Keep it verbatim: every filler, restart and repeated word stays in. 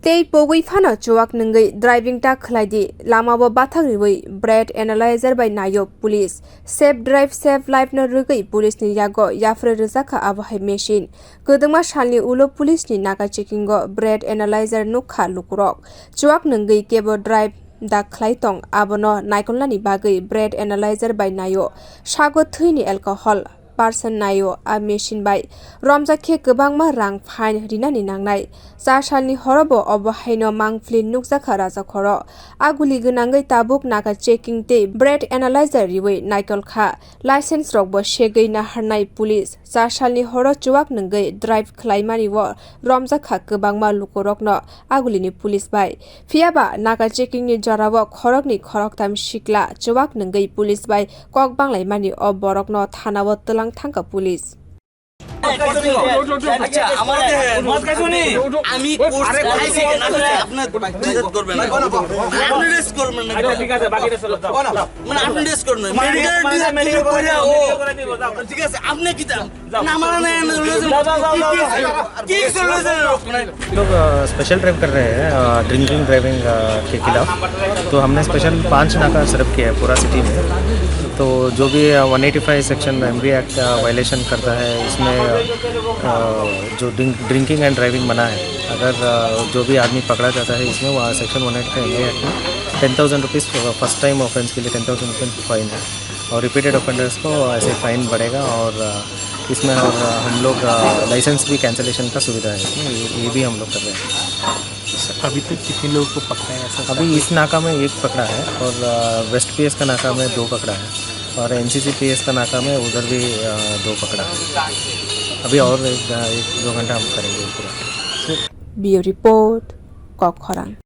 Tei pogwi phano chuwak nwngwi driving ta khlai di, lamao bathak riwi breath analyzer bai naio police. Safe drive, safe life no rwgwi police ni yago yapharwi rwjakha abo hai machine. Kwdwngma salni ulo police ni naga checking o breath analyzer nukha lukurok. Chuwak nwngwi kebo drive da khlai tong, abono naikolnani bagwi breath analyzer bai naio. Sago thwini alcohol percent naio, a machine bai romjak khe kwbangma rang fine rinani nangnai. Char salni horobo obo haino mangpili nukjakha Rajakhoro. A guli gwnangwi tabuk naga checking tei breath analyzer riwi naikol kha. License rokbo segwi naharnai police. Char salni horo chuwak nwngwi drive khlaimani o romjakha kwbangma lukurokno agulini police bai. Phiyaba naga checking ni jorao khoroknwi khoroktham sikla chuwak nwngwi police bai kok banglaimani o borokno thanao twlang thangkha police. আচ্ছা, আমার আমি কোর্স খাইছি কিনা সেটা আপনার জিজ্ঞেস করবেন না। আপনি রেস্ট করবেন না। আচ্ছা, ঠিক আছে, বাকিটা চলো, যাও। মানে আপনি রেস্ট করবেন না। মেডিকেল ডিরেক্টর করে ও। ঠিক আছে, আপনি কি চান? না, মারা নাই, আমি রয়েছে। যাও, যাও, যাও, যাও, যাও। কি হয়েছে? কি হয়েছে? लोग, अ, स्पेशल ड्राइव कर रहे हैं, अ, ड्रिंकिंग ड्राइविंग, अ, के खिलाफ। तो हमने स्पेशल पांच नाका सर्व किया है पूरा सिटी में। तो जो भी, uh, one eighty five section MV act, uh, violation करता है, इसमें, अ, जो ड्रिंक, ड्रिंकिंग एंड ड्राइविंग मना है, अगर, अ, जो भी आदमी पकड़ा जाता है इसमें, वहाँ section one eighty five MV act में ten thousand rupees, first time offence के लिए टेन थाउजेंड रुपीज़ फाइन है। और रिपीटेड ऑफेंडर्स को ऐसे फाइन बढ़ेगा और, अ, इसमें और, अ, हम लोग, अ, लाइसेंस भी कैंसिलेशन का सुविधा है इसमें, ये, ये भी हम लोग कर रहे हैं। अभी तक कितने लोगों को पकड़ा है ऐसा? अभी इस नाका में एक पकड़ा है और, अ, वेस्ट पीएस का नाका में दो पकड़ा है और एनसीसी पीएस का नाका में उधर भी, अ, दो पकड़ा है। अभी और एक, अ, एक दो घंटा हम करेंगे पूरा। Bureau Report, Kokkhorang.